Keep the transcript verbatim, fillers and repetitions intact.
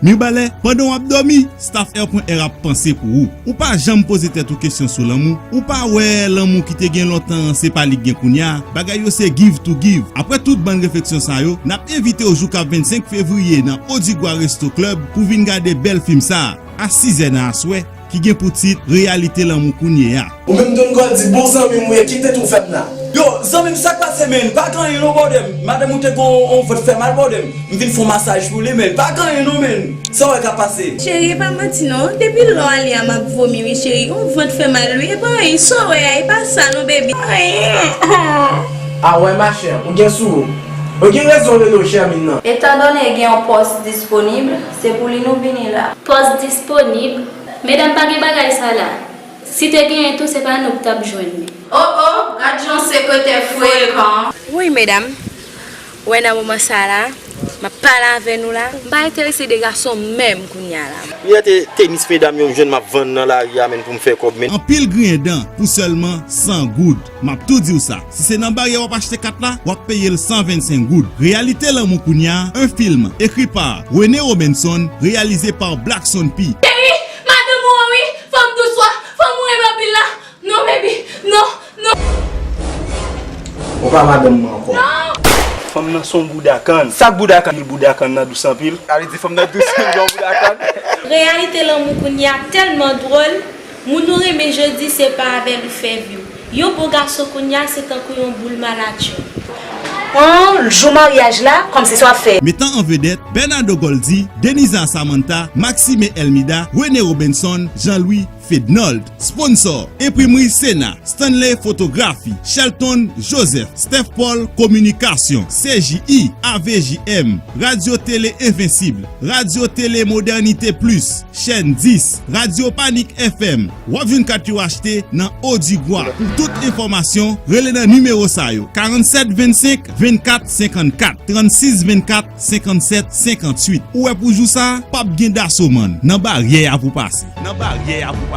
Mibalè, pandan w ap dòmi, staff R pwen R ap panse pou ou. Ou pa janm poze tèt ou kesyon sou lanmou? Ou pa wè lanmou ki te gen lontan an se pa li k gen kounye a? Bagay yo se give to give. Apre tout bann refleksyon sa yo, n ap envite w jou k ap vennsenk fevriye nan Odigwa Resto Club pou vin gade bèl fim sa a, a sizè nan aswè, ki gen pou tit Reyalite lanmou kounye a. Ou menm Don Goldie, bon zanmi m ou ye, kite tou fè m la. Yo, zanmi m, sa k pase, menn? Pa gen anyen non, brother m. Madanm ou te gen yon, yon vant fè mal, brother m. M vin fè yon masaj pou li, menn. Pa gen anyen non, menn. Sa w wè k ap pase? Cheri, e pa manti non. Depi lè w ale a, m ap vomi, wi, cheri. Yon vant fè mal, wi. E pa anyen. Sa w wè a, e pa sa non, baby. Anyen. A wè, ma chère, ou gen sou ou. Ou gen rezon rele w Shermine nan. Etandone gen yon pòs disponib, se pou li nou vini la. Pòs disponib? Medam, pa gen bagay sa la. Si te genyen tou, se pa nou k t ap jwenn li. Oh, oh, gad jan sekretè frekan. Wi, medam. Wè, nan moman sa la, m ap pale avè nou la. M pa enterese de gason menm kounye a la. Li rete tenis, medam, yo m jwenn m ap vann nan lari a, menn, pou m fè kòb, menn. Anpil griyen dan pou sèlman san goud. M ap tou di w sa. Si se nan baryè w ap achte kat la, w ap peye l san vennsenk goud. Reyalite lanmou kounye a, un film écrit par René Robinson, réalisé par Blackson P. Cheri, madanm ou an wi, fanm dous ou a, fanm ou renmen anpil la. Non, baby, non, non. Ou pa madanm mwen ankò. Fanm nan se yon bouda kann. Sa k bouda kann? Li bouda kann nan dous anpil. Sa vle di fanm nan dous, li jan bouda kann. Reyalite lanmou kounye a tèlman dwòl, moun ou renmen jodi se pa avè l ou fè vi w. Yon bon gason kounye a se tankou yon boul malatchon. Pran jou maryaj la kòm se sa w ap fè. Metan an vedèt Bernardo Goldie, Deniza Samantha, Maxime Elmida, René Robinson, Jean-Louis Fednold. Sponsor, Enprimri Sena, Stanley Fotografi, Shelton Joseph, Steph Paul Kominikasyon, C J I, A V J M, Radyo Tele Envensib, Radyo Tele Modernite Plis, Chèn dis, Radyo Panik F M. W ap jwenn kat yo achte nan Odigwa. Pou tout enfòmasyon, rele nan nimewo sa yo, karannsèt vennsenk, vennkat senkannkat, trannsis vennkat, senkannsèt senkantuit. Ou wè pou jou sa a, p ap gen dasomann nan baryè a pou pase. Nan baryè a pou pase.